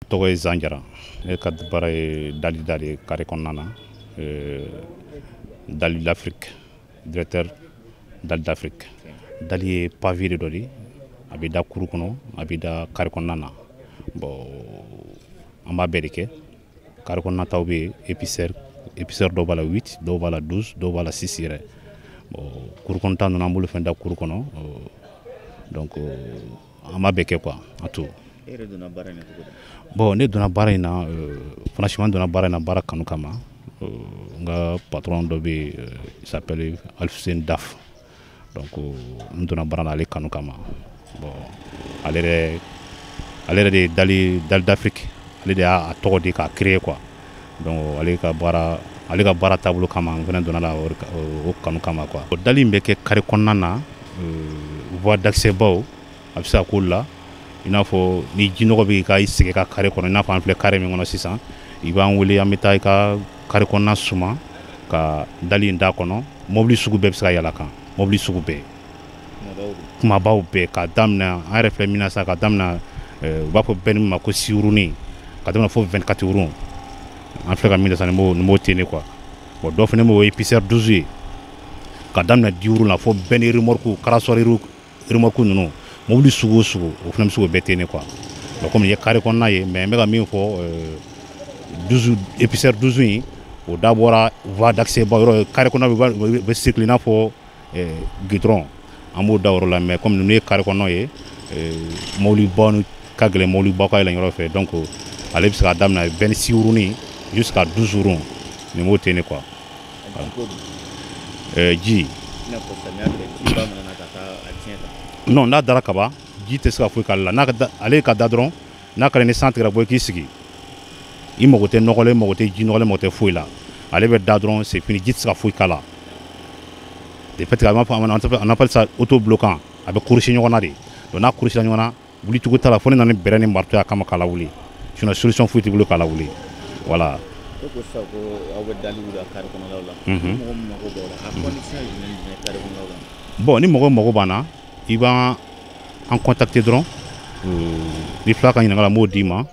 Tɔgɔ ye Zan Jara. Ne ka baara ye dali da de ye carré kɔnɔna na, Dalle d'Afrique, directeur Dalle d'Afrique. Dalle ye pavé de dɔ de, a bɛ da kuru kɔnɔ, a bɛ da carré kɔnɔna na. Bon, an b'a bɛɛ de kɛ. Carré kɔnɔna taw bɛ yen, épaisseur, épaisseur dɔw b'a la 8, dɔw b'a la 12, dɔw b'a la 6 yɛrɛ. Bon, kuru kɔnɔ ta ninnu, an b'olu fɛn da kuru kɔnɔ. Donc an b'a bɛɛ kɛ quoi, a tout. E yɛrɛ donna baara in na cogo di? Bon, ne donna baara in na, franchement, n donna baara in na baara kanu kama. N ka patron dɔ bɛ yen, il s'appelle Alfuseni Daf. Donc n donna baara la ale kanu kama. Bon, ale yɛrɛ de ye Dalle d'Afrique, ale de y'a tɔgɔ di k'a créer quoi. Donc ale ka baara taabolo kama, n fana donna la o kanu kama quoi. Dalle in bɛ kɛ carré kɔnɔna na, voie d'accès baw, a bɛ se ka k'olu la. I n'a fɔ ni jinɔgɔ bɛ ka i sigi ka carré kɔnɔ, i n'a fɔ an filɛ carré min kɔnɔ sisan, i b'an wele, an bɛ taa i ka carré kɔnɔna suma ka dalle in d'a kɔnɔ. Mobili sugu bɛɛ bɛ se ka yɛlɛ a kan, mobili sugu bɛɛ, kumabaw bɛɛ, k'a daminɛ an yɛrɛ filɛ min na sisan, ka daminɛ u b'a fɔ bɛɛ ni ma ko 6 roues, ka daminɛ fo 24 roues. An filɛ ka min sisan, nin b'o ten de quoi. Bon, dɔ fana b'o épaisseur 12 ye, ka daminɛ 10 roues la fo bɛɛ ni remorque, carrosse remorque ninnu, mobili sugu o sugu, o fana bɛ se k'o bɛɛ ten de quoi. Bon, komi nin ye carré kɔnɔna ye, mais n bɛ ka min fɔ, 12, épaisseur 12 in, o dabɔra voie d'accès ba yɔrɔ, carré kɔnɔna bɛ circuler i n'a fɔ goudron, an b'o da o yɔrɔ la. Mais comme ninnu ye carré kɔnɔna ye, mɔbilibaw ni ka gɛlɛn, mɔbilibaw ka yɛlɛn yɔrɔ fɛ. Donc ale bɛ se ka daminɛ 26 roues jusqu'à 12 roues, nin b'o ten de quoi. Ji? I n'a fɔ samiya fɛ, jiba mana na ka taa a tiɲɛ ta. Non, n'a dara kaban, ji tɛ se ka foyi k'ale la. N'a ale ka da dɔrɔn, n'a ka di ni san tigɛra bɔ, i k'i sigi, i mago tɛ nɔgɔ la, i mago tɛ ji nɔgɔ la, i mago tɛ foyi la, ale bɛ da dɔrɔn, c'est fini, ji tɛ se ka foyi k'a la. De fait, an b'a fɔ, on appelle ça autobloquant, a bɛ crocher ɲɔgɔn na de. Donc n'a crocher ɲɔgɔn na, wuli cogo t'a la fo ne nana ni bɛrɛ ni marteau y'a kama k'a lawuli, sinon solution foyi t'i bolo k'a lawuli, voilà. E ko sisan ko aw bɛ dalle wuli a carré kɔnɔnaw la. Ni mɔgɔ min mago b'aw la, a condition ye jumɛn ni jumɛn carré kɔnɔnaw la? Bon, ni mɔgɔ mago b'an na, i b'an an contacter dɔrɔn. Ni fila ka ɲininka la, n b'o d'i ma.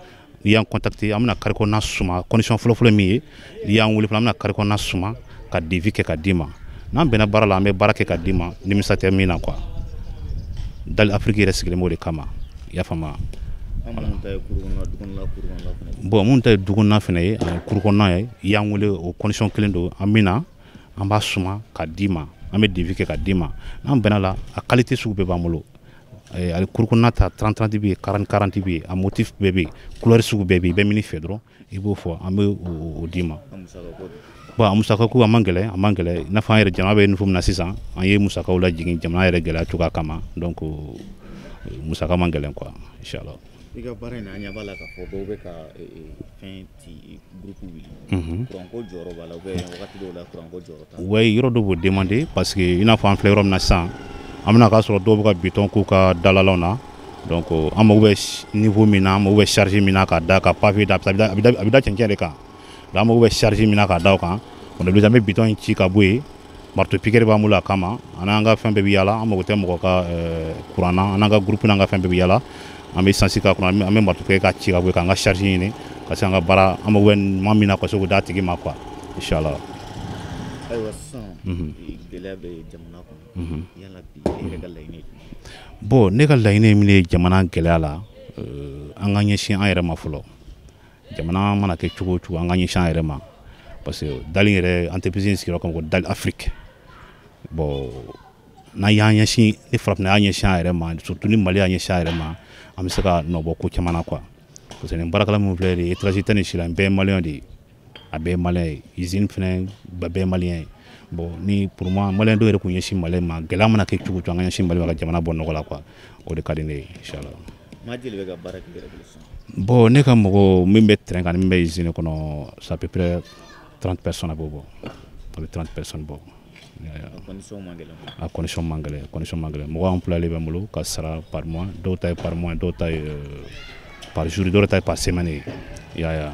N'i y'an contacter, an bɛna carré kɔnɔna suma. Condition fɔlɔ-fɔlɔ min ye, n'i y'an wele fana, an bɛna carré kɔnɔna suma ka devis kɛ ka d'i ma. N'an bɛnna baara la, an bɛ baara kɛ ka d'i ma, nimisa tɛ min na quoi. Dalle Afrique yɛrɛ sigilen b'o de kama, i y'a faamu? An minnu ta ye kuru kɔnɔna, du kɔnɔna, kuru kɔnɔna fana. Bon, mun ta ye du kɔnɔna fana ye ani kuru kɔnɔna ye, i y'an wele, o condition kelen don. An bɛ na, an b'a suma ka d'i ma, an bɛ devis kɛ ka d'i ma. N'an bɛnna la, a qualité sugu bɛɛ b'an bolo. Ale kuru kɔnɔna ta, 30 30 bɛ yen, 40 40 bɛ yen, a motif bɛɛ bɛ yen, couleur sugu bɛɛ bɛ yen. I bɛ min fɛ dɔrɔn, i b'o fɔ, an bɛ o d'i ma. A musaka ko dun? Bon, a musaka ko, a man gɛlɛn, a man gɛlɛn. I n'a fɔ an yɛrɛ, jamana bɛ niveau min na sisan, an ye musakaw lajigin jamana yɛrɛ gɛlɛya cogoya kama. Donc musaka man gɛlɛn quoi, inchallah. I ka baara in na, an ɲɛ b'a la k'a fɔ dɔw bɛ ka fɛn ci, groupe wuli. Kuran ko jɔyɔrɔ b'a la ou bien wagati dɔw la, kuran ko jɔyɔrɔ t'a la? Ouais, yɔrɔ dɔw b'o demander, parce que i n'a fɔ an filɛ yɔrɔ min na sisan, an bɛna k'a sɔrɔ dɔw bɛ ka béton k'u ka dalalaw na. Donc an mago bɛ niveau min na, an mago bɛ charge min na ka da ka pavé da, a bɛ da cɛncɛn de kan. Donc an mago bɛ charge min na ka da o kan, on est obligé, an bɛ béton in ci ka bɔ yen. Marteau piqueur b'an bolo a kama, an n'an ka fɛn bɛɛ bɛ yaala, an mago tɛ mɔgɔ ka courant na, an n'an ka groupe n'an ka fɛn bɛɛ bɛ yaala. An bɛ essence k'a kɔnɔ, an bɛ marteau piqueur ka ci ka bɔ yen, k'an ka charge ɲini ka se an ka baara, an mago bɛ maa min na, ka se k'o d'a tigi ma quoi, inchallah. Ayiwa, sisan gɛlɛya bɛ jamana kɔnɔ, yala bi e yɛrɛ ka laɲini ye jumɛn ye? Bon, ne ka laɲini ye min ye jamana gɛlɛya la, an ka ɲɛsin an yɛrɛ ma fɔlɔ. Jamana mana kɛ cogo o cogo, an ka ɲɛsin an yɛrɛ ma, parce que dalle yɛrɛ, entreprise in sigira kama ko Dalle Afrique. Bon, n'an y'an ɲɛsin, ni farafinna y'a ɲɛsin an yɛrɛ ma, surtout ni Mali y'a ɲɛsin a yɛrɛ ma, an bɛ se ka nɔ bɔ ko caman na quoi. Parce que nin baarakɛla minnu filɛ nin ye, étranger tɛ nin si la, nin bɛɛ ye malien de ye, a bɛɛ ye malien ye, usine fɛnɛ bɛɛ ye malien ye. Bon, ni pour moi, malien dɔw yɛrɛ k'u ɲɛsin Mali ma, gɛlɛya mana kɛ cogo o cogo, an ka ɲɛsin Mali ma ka jamana bɔ nɔgɔ la quoi, o de ka di ne ye, inchallah. Maa joli bɛ ka baara kɛ i yɛrɛ bolo sisan? Bon, ne ka mɔgɔ min bɛ terrain kan ni min bɛ usine kɔnɔ, c'est à peu près 30 personnes a b'o bɔ, a bɛ 30 personnes bɔ. A condition man gɛlɛn? A condition man gɛlɛn, condition man gɛlɛn. Mɔgɔ employé bɛ n bolo ka sara par mois, dɔw ta ye par mois, dɔw ta ye par jour, dɔw ta ye par semaine ye, i y'a ye,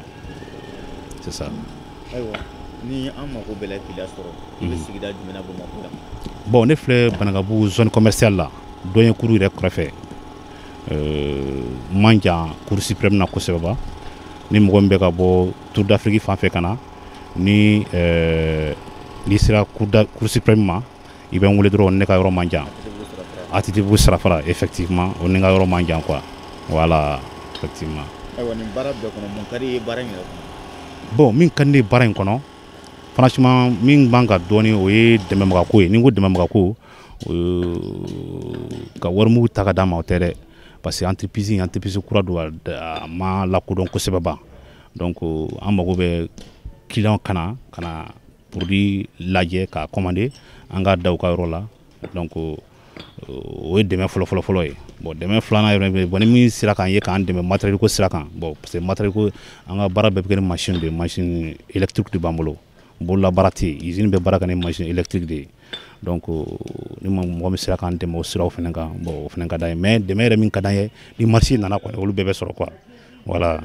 c'est ça. Ayiwa, ni an mako bɛɛ la k'i lasɔrɔ, i bɛ sigida jumɛn na Bamakɔ yan? Bon, ne filɛ Banankabugu, zone commerciale la, Dɔɲɛkuru yɛrɛ kɛrɛfɛ, man jan Cour suprême na kosɛbɛ ba. Ni mɔgɔ min bɛ ka bɔ Tour d'Afrique fan fɛ ka na, ni n'i sera Cour suprême ma, i bɛ n wele dɔrɔn, ne ka yɔrɔ man jan. ATT sirafara, effectivement, o ni n ka yɔrɔ man jan quoi, voilà, effectivement. Ayiwa, nin baara bɛɛ kɔnɔ, mun ka di i ye baara in yɛrɛ kɔnɔ? Bon, min ka di ne ye baara in kɔnɔ, franchement, min man ka dɔɔni, o ye dɛmɛbagako ye. Ni n ko dɛmɛbagako, ka warimugu ta ka d'a ma, o tɛ dɛ, parce que entreprise in, entreprise kura don, a ma lakodɔn kosɛbɛ ban. Donc an mago bɛ client kana ka na produit lajɛ k'a commander, an k'a da u ka yɔrɔ la. Donc o ye dɛmɛ fɔlɔ fɔlɔ fɔlɔ ye. Bon, dɛmɛ filanan yɛrɛ, bon, ni min sera k'an ye k'an dɛmɛ matériel ko sira kan, bon, parce que matériel ko, an ka baara bɛɛ bɛ kɛ ni machine de ye, machine électrique de b'an bolo, bololabaara tɛ yen, usine bɛ baara kɛ ni machine électrique de ye. Donc ni mɔgɔ min sera k'an dɛmɛ o siraw fana kan, bon, o fana ka d'an ye. Mais dɛmɛ yɛrɛ min ka d'an ye, ni marché nana kɔni, olu bɛɛ bɛ sɔrɔ quoi, voilà.